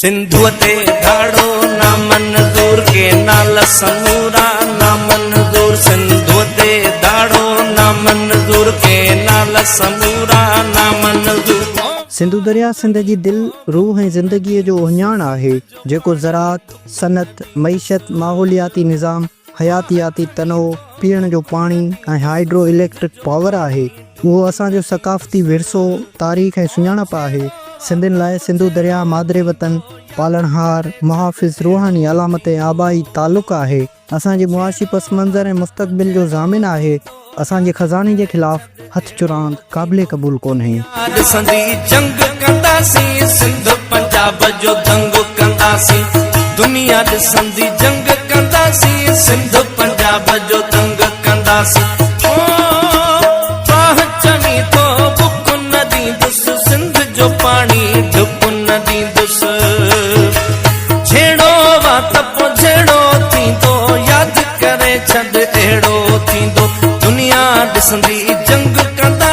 سنڌوء تي ڌاڙو نامنظور، ڪينال سمورا نامنظور، سنڌوء تي ڌاڙو نامنظور، ڪينال سمورا نامنظور. سنڌو درياء سنڌ جي دل، روح ۽ زندگيء جو اهڃاڻ آهي، جيڪو زراعت، صنعت، معيشت، ماحولياتي نظام، حياتياتي تنوع، پيئڻ جو پاڻي ۽ هائيڊرو اليڪٽرڪ پاور آهي. اهو اسان جو ثقافتي ورثو، تاريخ ۽ سڃاڻپ آهي. سنڌين لاء سنڌو درياهه مادر وطن، پالڻهار، محافظ، روحاني علامت ۽ آبائي تعلق آهي. اسان جي معاشي پس منظر ۽ مستقبل جو ضامن آهي. اسان جي خزاني جي خلاف هٿ چراند قابل قبول ڪونهي. ڏسندي جنگ ڪنداسين سنڌ پنجاب جو دنگ ڪنداسين دنيا ڏسندي جنگ ڪنداسين سنڌ پنجاب جو دنگ ڪنداسين او باهه چوين ٿو بک نه ڏيندس سنڌ جو پاڻي ڍڪ نه ڏيندس جهيڙو وات پو جهيڙو ٿيندو ياد ڪري ڇڏ اهڙو ٿيندو دنيا ڏسندي جنگ ڪنداسين.